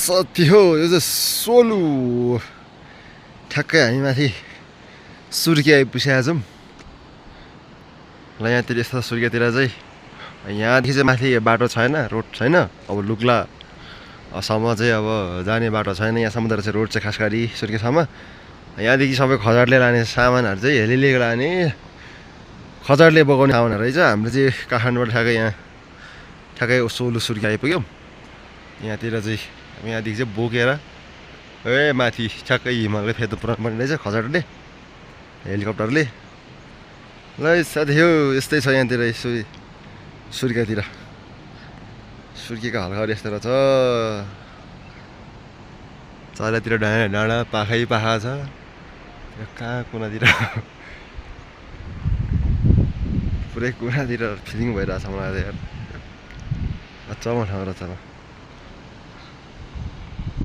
साथी हो यो चाहिँ सोलु ठ्याक्कै हामी माथि सुर्की आइपुगेका छौँ ल यहाँतिर यस्तो सुर्केतिर चाहिँ यहाँदेखि चाहिँ माथि बाटो छैन रोड छैन अब लुक्ला सम्म चाहिँ अब जाने बाटो छैन यहाँसम्म चाहिँ रोड चाहिँ खास गरी सुर्केसम्म यहाँदेखि सबै खजाडले लाने सामानहरू चाहिँ हेलीले लाने खजाडले बोकाउने सामानहरू रहेछ हाम्रो चाहिँ काठमाडौँबाट ठ्याक्कै सोलु सुर्की आइपुग्यौँ यहाँतिर चाहिँ यहाँदेखि चाहिँ बोकेर माथि ठ्याक्कै हिमालकै फेदो पुऱ्याउनु पर्ने रहेछ खजाडले हेलिकप्टरले ल साथी हो यस्तै छ यहाँतिर सुर्केको हालखबर यस्तो रहेछ चारैतिर डाँडा पाखै पाखा छ कहाँ कुनातिर पुरै कुनातिर फिलिङ भइरहेछ मलाई यार अचम्म ठाउँ रहेछ